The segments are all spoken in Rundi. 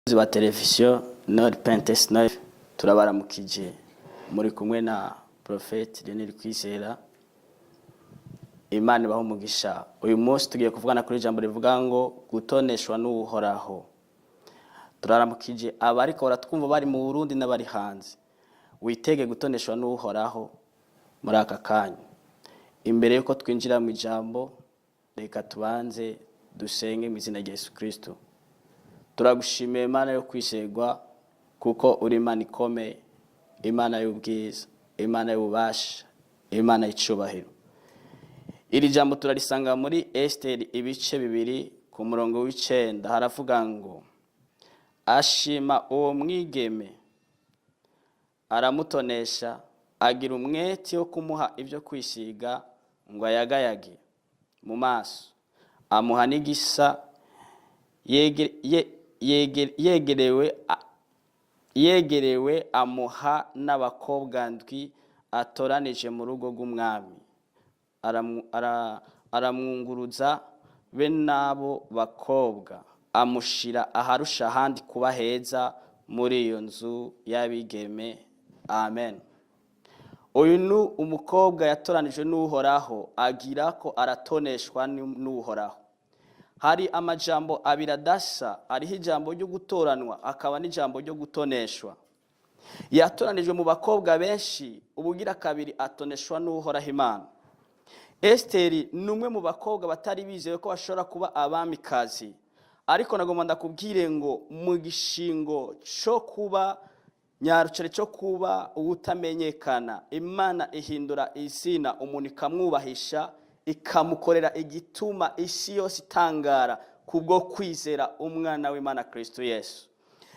Abakozi ba televiziyo Nord Pentes Live, turabaramukije. Muri kumwe na Prophète Lionel Kwizera. Imana ibahe umugisha. Uyu munsi tugiye kuvugana kuri ijambo rivuga ngo gutoneshwa n'Uhoraho. Turaramukije abariko baratwumva bari mu Burundi n'abari hanze. Witege gutoneshwa n'Uhoraho muri aka kanya. Imbere yuko twinjira mu ijambo, reka tubanze dusenge mu izina rya Yesu Kristo. Turagushimiye, Imana yo kwizerwa, kuko uri Imana ikomeye, Imana y'ubwiza, Imana y'ububasha, Imana y'icubahiro. Iri jambo turarisanga muri Esiteri ibice 2 ku murongo w'9. Haravuga ngo: "Ashima uwo mwigeme, aramutonesha, agira umwete wo kumuha ibyo kwisiga ngo ayagayage mu maso, amuha n'igisa yegerewe, amuha n'abakobwa ndwi atoranije mu rugo rw'umwami. Aramwunguruza be n'abo bakobwa, amushira aharusha ahandi kuba heza muri iyo nzu y'abigeme." Amen. Uyu ni umukobwa yatoranijwe n'Uhoraho, agira ko aratoneshwa n'Uhoraho. Hari amajambo abiri adasa. Hariho ijambo ryo gutoranwa, akaba n'ijambo ryo gutoneshwa. Yatoranijwe mu bakobwa benshi, ubugira kabiri atoneshwa n'Uhoraho Imana. Esiteri ni umwe mu bakobwa batari bizeye ko bashobora kuba abamikazi, ariko nagomba ndakubwire ngo mu gishingo cyo kuba nyarucare, cyo kuba uwutamenyekana, Imana ihindura izina umuntu, ikamwubahisha, ikamukorera igituma isi yose itangara kubwo kwizera umwana w'Imana Kristo Yesu.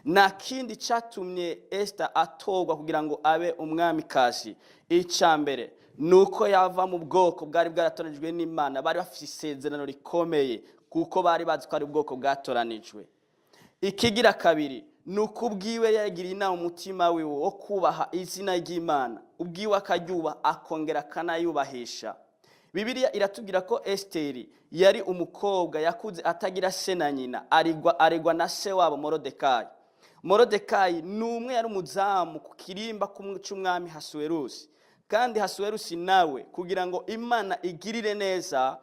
Nta kindi cyatumye Esita atorwa kugira ngo abe umwamikazi. Icya mbere ni uko yava mu bwoko bwari bwaratoranijwe n'Imana, bari bafite isezerano rikomeye, kuko bari bazi ko ari ubwoko bwatoranijwe. Ikigira kabiri ni uko ubwiwe yagiriye inama umutima wiwe wo kubaha izina ry'Imana, ubwiwe akaryubaha, akongera akanayubahisha. Bibiliya iratubwira ko Esiteri yari umukobwa yakuze atagira se na nyina, aregwa na se wabo Morodekayi. Morodekayi ni umwe yari umuzamu ku kirimba c'umwami Hasuwerusi. Kandi Hasuwerusi nawe, kugira ngo Imana igirire neza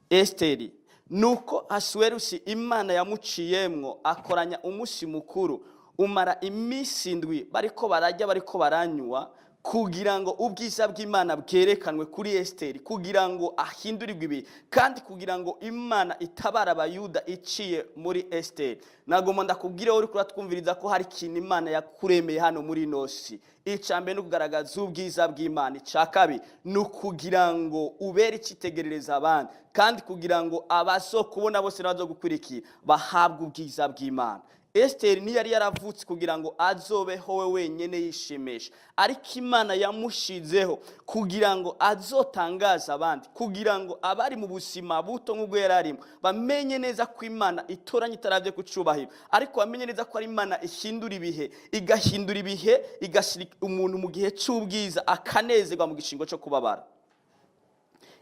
Esiteri, nuko Hasuwerusi Imana yamuciyemwo, akoranya umunsi mukuru umara iminsi 7, bariko bararya, bariko baranywa, kugira ngo ubwiza bw'Imana bwerekanwe kuri Esiteri, kugira ngo ahindurirwe ibihe, kandi kugira ngo Imana itabara Abayuda iciye muri Esiteri. Nagomba ndakubwire, uri kuratwumviriza, ko hari ikintu Imana yakuremeye hano muri ino si. Icya mbere ni ukugaragaza ubwiza bw'Imana. Icya kabiri ni ukugira ngo ubere icyitegerereza abandi, kandi kugira ngo abazokubona bose n'abazogukurikira bahabwe ubwiza bw'Imana. Esiteri ntiyari yaravutse kugira ngo azobeho we wenyine yishimisha, ariko Imana yamushizeho kugira ngo azotangaze abandi, kugira ngo abari mu buzima buto nk'ubwo yari arimo bamenye neza ko Imana itoranye itarabye ku cyubahiro, ariko bamenye neza ko ari Imana ihindura ibihe, igahindura ibihe, igashyira umuntu mu gihe cy'ubwiza, akanezerwa mu gishingo cyo kubabara.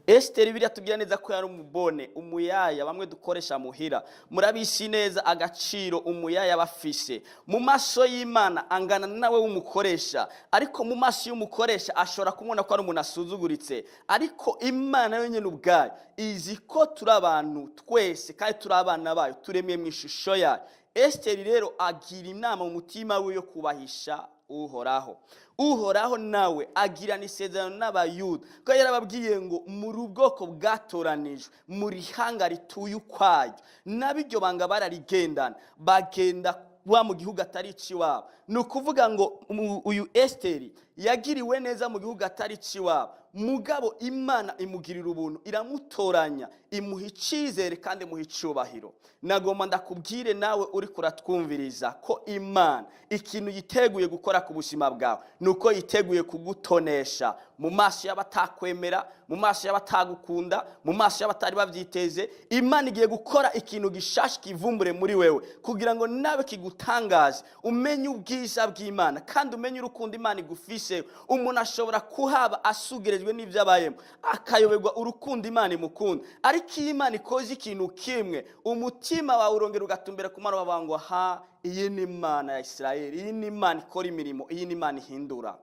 Esiteri, biriya tubwira neza ko yari umubone, umuyaya, bamwe dukoresha muhira. Murabisi neza agaciro umuyaya aba afise mu maso y'Imana angana nawe w'umukoresha, ariko mu maso y'umukoresha ashobora kumubona ko ari umuntu asuzuguritse. Ariko Imana yonyine ubwayo izi ko turi abantu twese kandi turi abana bayo, turemye mu ishusho yayo. Esiteri rero agira inama mu mutima we yo kubahisha Uhoraho. Uhoraho nawe agirana isezerano n'Abayuda, ko yarababwiye ngo: "Muri ubwoko bwatoranijwe, muri ihanga rituye ukwaryo." Nabo iryo banga bararigendana, bagenda kuba mu gihugu atari icy'iwabo. Ni ukuvuga ngo uyu Esiteri yagiriwe neza mu gihugu atari icy'iwabo, mugabo Imana imugirira ubuntu, iramutoranya, imuha icyizere kandi imuha icyubahiro. Nagomba ndakubwire nawe uri kuratwumviriza ko Imana ikintu yiteguye gukora ku buzima bwawe ni uko yiteguye kugutonesha mu maso y'abatakwemera, mu maso y'abatagukunda, mu maso y'abatari babyiteze. Imana igiye gukora ikintu gishasha kivumbure muri wewe, kugira ngo nawe kigutangaze, umenye ubwiza bw'Imana kandi umenye urukundo Imana igufise. Birusheho umuntu ashobora kuhaba asugerejwe n'ibyo abayemo, akayoberwa urukundo Imana imukunda. Ariko iyo Imana ikoze ikintu kimwe, umutima wawe urongera ugatumbera ku Mana, wabaga ngo: "Ha, iyi ni Imana ya Isirayeli, iyi ni Imana ikora imirimo, iyi ni Imana ihindura."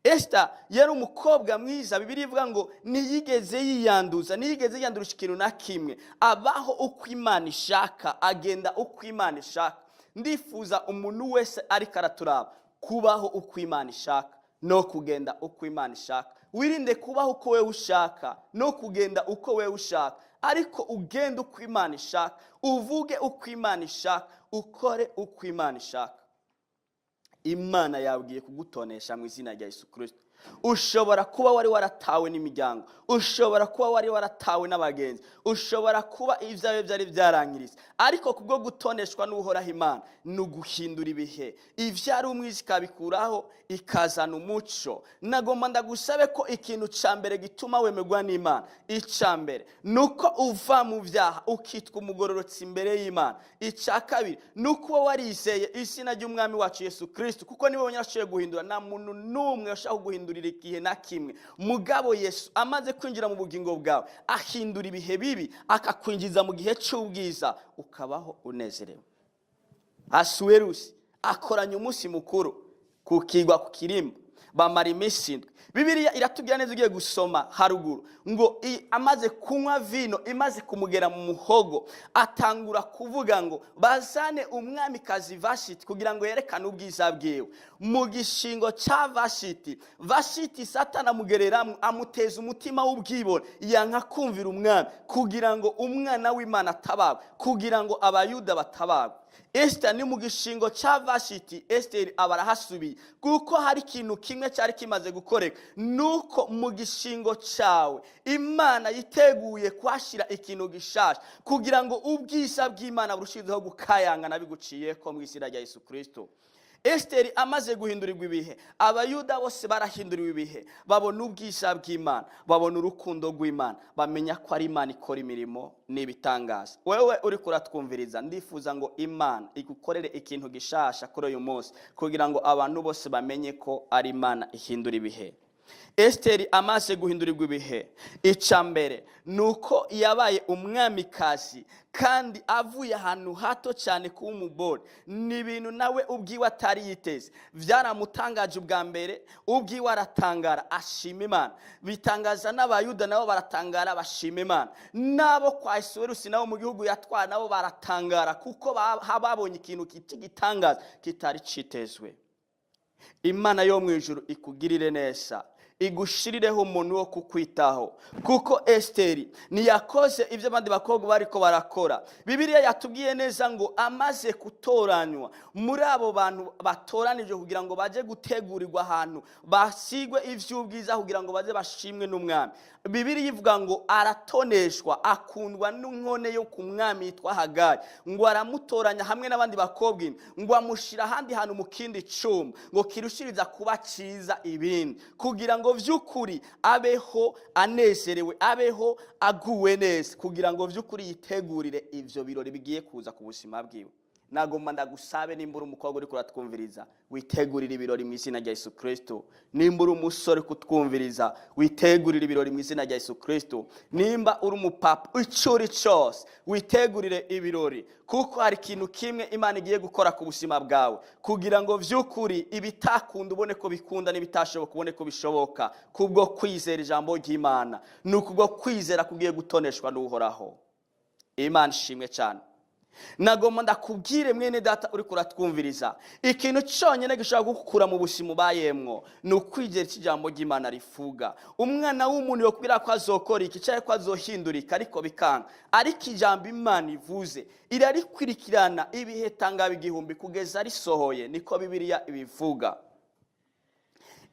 Esita yari umukobwa mwiza. Bibiliya ivuga ngo ntiyigeze yiyanduza, ntiyigeze yiyandurisha ikintu na kimwe. Abaho uko Imana ishaka, agenda uko Imana ishaka. Ndifuza umuntu wese ariko araturaba kubaho uko Imana ishaka no kugenda uko Imana ishaka. Wirinde kubaho uko wewe ushaka no kugenda uko wewe ushaka, ariko ugende uko Imana ishaka, uvuge uko Imana ishaka, ukore uko Imana ishaka. Imana yabwiye kugutonesha mu izina rya Yesu Kirisito. Ushobora kuba wari waratawe n'imiryango, ushobora kuba wari waratawe n'abagenzi, ushobora kuba ibyawe byari byarangiritse, ariko kubwo gutoneshwa n'Uhoraho Imana ni uguhindura ibihe. Ibyari umwiza ikabikuraho, ikazana umuco. Nagomba ndagusabe ko ikintu cya mbere gituma wemerwa n'Imana, icya mbere ni uko uva mu byaha, ukitwa umugororotsi imbere y'Imana. Icya kabiri ni uko uba warizeye izina ry'Umwami wacu Yesu Kirisito, kuko niwe wenyine ashoboye guhindura. Nta muntu n'umwe ushaka guhindurira igihe na kimwe. Mugabo Yesu amaze kwinjira mu bugingo bwawe, ahindura ibihe bibi, akakwinjiza mu gihe cy'ubwiza, ukabaho unezerewe. Asuwerusi akoranya umunsi mukuru ku kigwa, ku kirimba, bamara iminsi 7. Bibiliya iratubwira neza, ugiye gusoma haruguru, ngo amaze kunywa vino, imaze kumugera mu muhogo, atangura kuvuga ngo bazane umwamikazi Vashiti kugira ngo yerekane ubwiza bwiwe. Mu gishingo cya Vashiti, Vashiti Satana amugereramo, amuteza umutima w'ubwibone, yanka kumvira umwami kugira ngo umwana w'Imana atabagwe, kugira ngo Abayuda batabagwe. Esita ni mu gishingo cya Vashiti, Esiteri aba arahasubiye, kuko hari ikintu kimwe cyari kimaze gukoreka. Nuko mu gishingo cyawe Imana yiteguye kuhashyira ikintu gishasha kugira ngo ubwiza bw'Imana burushizeho gukayangana biguciye ko mu izina rya Yesu Kirisito. Esiteri amaze guhindurirwa ibihe, Abayuda bose barahinduriwe ibihe, babona ubwiza bw'Imana, babona urukundo rw'Imana, bamenya ko ari Imana ikora imirimo n'ibitangaza. Wewe uri kuratwumviriza, ndifuza ngo Imana igukorere ikintu gishasha kuri uyu munsi kugira ngo abantu bose bamenye ko ari Imana ihindura ibihe. Esiteri amaze guhindurirwa ibihe, icya mbere ni uko yabaye umwamikazi, kandi avuye ahantu hato cyane kuba umugore. Ni ibintu nawe ubwiwe atari yiteze. Byaramutangaje ubwa mbere, ubwiwe aratangara, ashima Imana. Bitangaza n'Abayuda, nabo baratangara, bashima Imana. N'abo kwa Asuwerusi, nabo mu gihugu yatwara, nabo baratangara, kuko babonye ikintu cy'igitangaza kitari citezwe. Imana yo mu ijuru ikugirire neza, igushirireho umuntu wo kukwitaho, kuko Esiteri ntiyakoze ibyo abandi bakobwa bariko barakora. Bibiliya yatubwiye neza ngo amaze gutoranywa muri abo bantu batoranije kugira ngo baje gutegurirwa ahantu basigwe ivy'ubwiza kugira ngo baze bashimwe n'umwami, Bibiliya ivuga ngo aratoneshwa, akundwa n'inkone yo ku mwami yitwa Hagayi. Ngo aramutoranya hamwe n'abandi bakobwa indwi, ngo amushyira ahandi hantu mu kindi cumba ngo kirushiriza kuba ciza ibindi, kugira ngo vy'ukuri abeho anezerewe, abeho aguwe neza, kugira ngo vy'ukuri yitegurire ivyo birori bigiye kuza ku buzima bwiwe. Nagomba ndagusabe, nimba uri umukobwa uri kuratwumviriza, witegurire ibirori mu izina rya Yesu Kristo. Nimba uri umusore kutwumviriza, witegurire ibirori mu izina rya Yesu Kristo. Nimba uri umupapa, icyo uri cyose, witegurire ibirori, kuko hari ikintu kimwe Imana igiye gukora ku buzima bwawe kugira ngo vy'ukuri ibitakunda ubone ko bikunda, n'ibitashoboka ubone ko bishoboka, kubwo kwizera ijambo ry'Imana. Ni ukubwo kwizera kugiye gutoneshwa n'Uhoraho. Imana ishimwe cyane. Nagomba ndakubwire, mwene data uri kuratwumviriza, ikintu cyonyine gishobora gukura mu buzima ubayemwo ni ukwigera icyo ijambo ry'Imana rifuga. Umwana w'umuntu yokubwira ko azokora iki cyangwa ko azohindurika, ariko bikanga. Ariko ijambo Imana ivuze irarikurikirana ibihe tangaba igihumbi kugeza risohoye, niko Bibiliya ibivuga.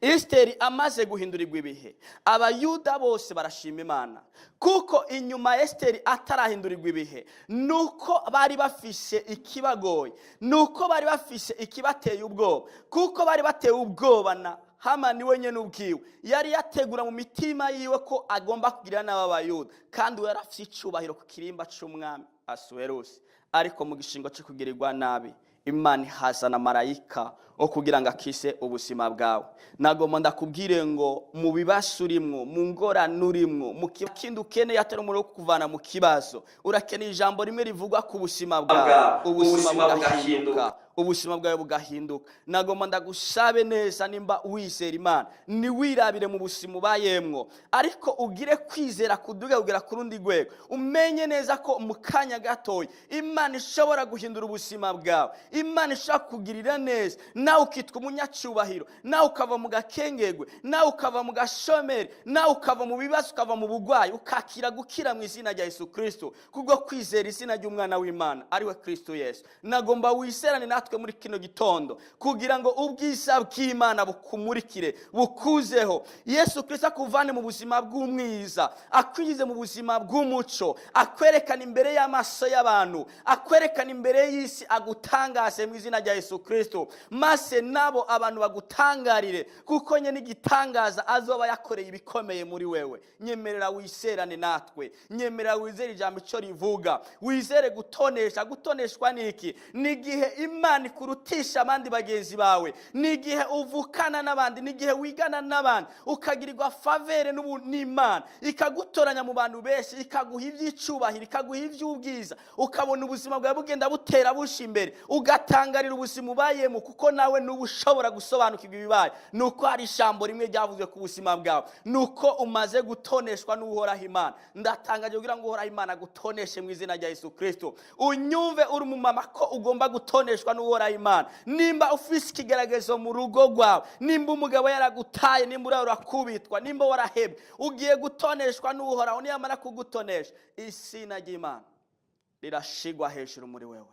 Esiteri amaze guhindurirwa ibihe, Abayuda bose barashima Imana, kuko inyuma Esiteri atarahindurirwa ibihe, nuko bari bafise ikibagoye, nuko bari bafise ikibateye ubwoba, kuko bari batewe ubwoba na Hamani wenyine ubwiwe. Yari yategura mu mitima yiwe ko agomba kugira n'Abayuda, kandi we yari afise icubahiro ku kirimba c'umwami Asuwerusi. Ariko mu gishingo cyo kugirirwa nabi, Imana ihazana marayika. wo kugira ngo akise ubuzima bwawe. Nagomba ndakubwire ngo mu bibazo urimwo, mu ngorane urimwo, mu kindi ukeneye atari umuriro wo kukuvana mu kibazo, urakeneye ijambo rimwe rivugwa ku buzima bwawe, ubuzima bugahinduka, ubuzima bwawe bugahinduka. Nagomba ndagusabe neza, nimba wizera Imana, ntiwirabire mu buzima ubayemwo, ariko ugire kwizera kuduga kugera ku rundi rwego, umenye neza ko mu kanya gatoya Imana ishobora guhindura ubuzima bwawe, Imana ishobora kugirira neza, nawe ukitwa umunyacyubahiro, nawe ukava mu gakengegwe, nawe ukava mu gashomeri, nawe ukava mu bibazo, ukava mu bugwayi, ukakira gukira mu izina rya Yesu Kristo, kubwo kwizera izina ry'umwana w'Imana ariwe Kristo Yesu. Nagomba wizerane natwe muri kino gitondo kugira ngo ubwiza bw'Imana bukumurikire, bukuzeho. Yesu Kristo akuvane mu buzima bw'umwiza, akwinjize mu buzima bw'umuco, akwerekana imbere y'amaso y'abantu, akwerekana imbere y'isi, agutangaze mu izina rya Yesu Kristo, maze nabo abantu bagutangarire, kuko nye n'igitangaza azoba yakoreye ibikomeye muri wewe. Nyemerera wiserane natwe, nyemerera wizere ijambo icyo rivuga, wizere gutonesha. Gutoneshwa ni iki? Ni igihe Imana ikurutisha abandi bagenzi bawe, ni igihe uvukana n'abandi, ni igihe wigana n'abandi, ukagirirwa faveur n'Imana ikagutoranya mu bantu benshi, ikaguha iby'icubahiro, ikaguha iby'ubwiza, ukabona ubuzima bwawe bugenda butera busha imbere, ugatangarira ubuzima ubayemo, kuko nawe nuba ushobora gusobanukirwa ibibaye ni uko hari ijambo rimwe ryavuzwe ku buzima bwawe, ni uko umaze gutoneshwa n'Uhoraho Imana. Ndatangaje kugira ngo Uhoraho Imana agutoneshe mu izina rya Yesu Kristo. Unyumve uri umumama ko ugomba gutoneshwa n'Uhoraho Imana. Nimba ufise ikigeragezo mu rugo rwawe, nimba umugabo yaragutaye, nimba urawe urakubitwa, nimba warahebwe, ugiye gutoneshwa n'Uhoraho. Niyamara kugutonesha, izina ry'Imana rirashigwa hejuru muri wewe,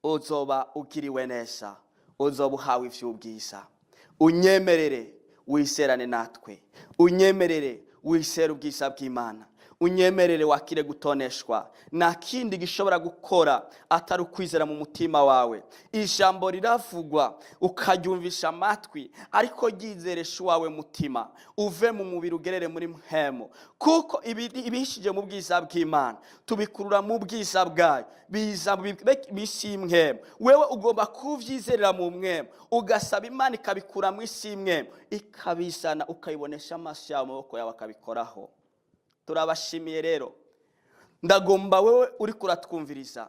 uzoba ugiriwe neza, uzoba uhawe ivy'ubwiza. Unyemerere wiserane natwe, unyemerere wisere ubwiza bw'Imana, unyemerere wakire gutoneshwa. Nta kindi gishobora gukora atari ukwizera mu mutima wawe. Ijambo riravugwa ukaryumvisha amatwi, ariko ryizeresha uwawe mutima, uve mu mubiri ugerere muri mpwemu, kuko ibihishije mu bwiza bw'Imana tubikurura mu bwiza bwayo, biza bisi y'imwemu. Wewe ugomba kuvyizerera mu mwemu, ugasaba Imana ikabikura mu isi y'imwemu, ikabizana, ukayibonesha amaso yawe, amaboko yawe akabikoraho. Turabashimiye rero. Ndagomba wewe uri kuratwumviriza,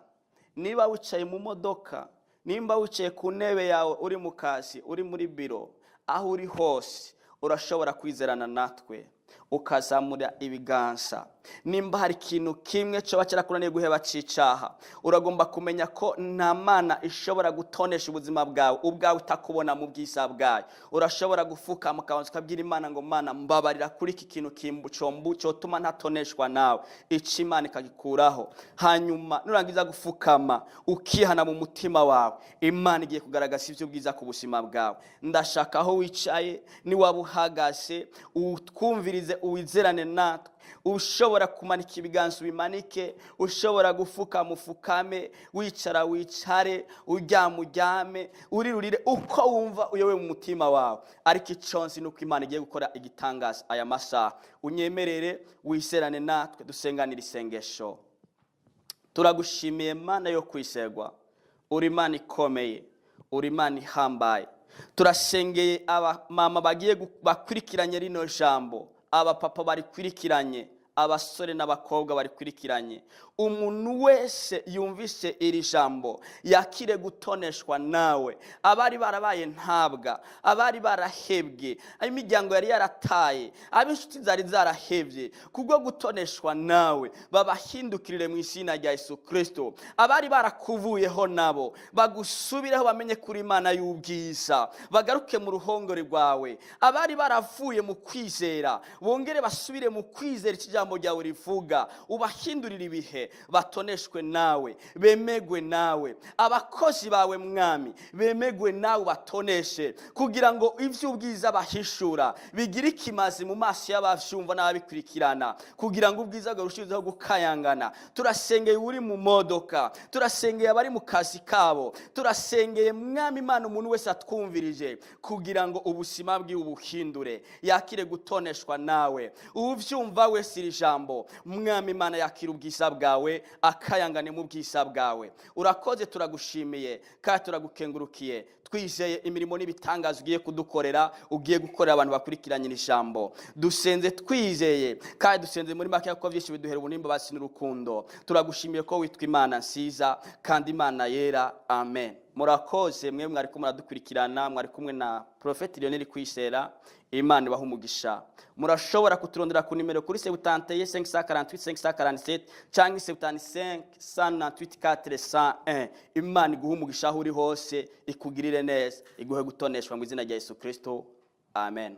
niba wicaye mu modoka, nimba wicaye ku ntebe yawe, uri mu kazi, uri muri biro, aho uri hose urashobora kwizerana natwe, ukazamura ibiganza. Nimba hari ikintu kimwe coba cyarakunaniye guheba c'icaha, uragomba kumenya ko nta Mana ishobora gutonesha ubuzima bwawe ubwawe utakubona mu bwiza bwayo. Urashobora gufukama, ukabanza ukabwira Imana ngo: "Mana, mbabarira kuri iki kintu cotuma ntatoneshwa nawe." Ico Imana ikagikuraho. Hanyuma nurangiza gufukama ukihana mu mutima wawe, Imana igiye kugaragaza ivy'ubwiza ku buzima bwawe. Ndashaka aho wicaye, niwaba uhagaze, utwumvirize, uwizerane natwe. Ushobora kumanika ibiganza ubimanike, ushobora gufukama ufukame, wicara wicare, uryama uryame, urirurire, uko wumva uyobewe mu mutima wawe. Ariko icyo nzi ni uko Imana igiye gukora igitangaza aya masaha. Unyemerere wizerane natwe, dusenganire isengesho. Turagushimiye Mana yo kwisegwa, uri Imana ikomeye, uri Imana ihambaye. Turasengeye abamama bagiye bakurikiranye rino jambo, abapapa barikurikiranye, abasore n'abakobwa barikurikiranye. Umuntu wese yumvise iri jambo yakire gutoneshwa nawe. Abari barabaye ntabwa, abari barahebwe, imiryango yari yarataye, ab'inshuti zari zarahebye, kubwo gutoneshwa nawe babahindukirire mu izina rya Yesu Kristo. Abari barakuvuyeho nabo bagusubireho, bamenye kuri Imana y'ubwiza, bagaruke mu ruhongore rwawe. Abari baravuye mu kwizera bongere basubire mu kwizera icyo ijambo ryawe rivuga. Ubahindurire ibihe, batoneshwe nawe, bemegwe nawe. Abakozi bawe Mwami bemegwe nawe, batoneshe kugira ngo iby'ubwiza bahishura bigire ikimazi mu maso y'abavyumva n'ababikurikirana, kugira ngo ubwiza bwawe burushizeho gukayangana. Turasengeye uri mu modoka, turasengeye abari mu kazi kabo, turasengeye Mwami Imana umuntu wese atwumvirije, kugira ngo ubuzima bwiwe ubuhindure, yakire gutoneshwa nawe. Uvyumva wese iri jambo, Mwami Imana, yakira ubwiza bwawe. yawe, akayangane mu bwiza bwawe. Urakoze, turagushimiye kandi turagukengurukiye. Twizeye imirimo n'ibitangaza ugiye kudukorera, ugiye gukorera abantu bakurikiranye iri jambo. Dusenze twizeye kandi dusenze muri make, kuko byinshi biduhera ubunimba basi n'urukundo. Turagushimiye ko witwa Imana nziza kandi Imana yera. Amen. Murakoze mwe mwari kumwe muradukurikirana, mwari kumwe na Profeti Lionel Kwizera. Imana ibaha umugisha. Murashobora kuturondera ku nimero kuri 71 548 547 cyangwa 75 198 401. Imana iguha umugisha aho uri hose, ikugirire neza, iguhe gutoneshwa mu izina rya Yesu Kristo. Amen.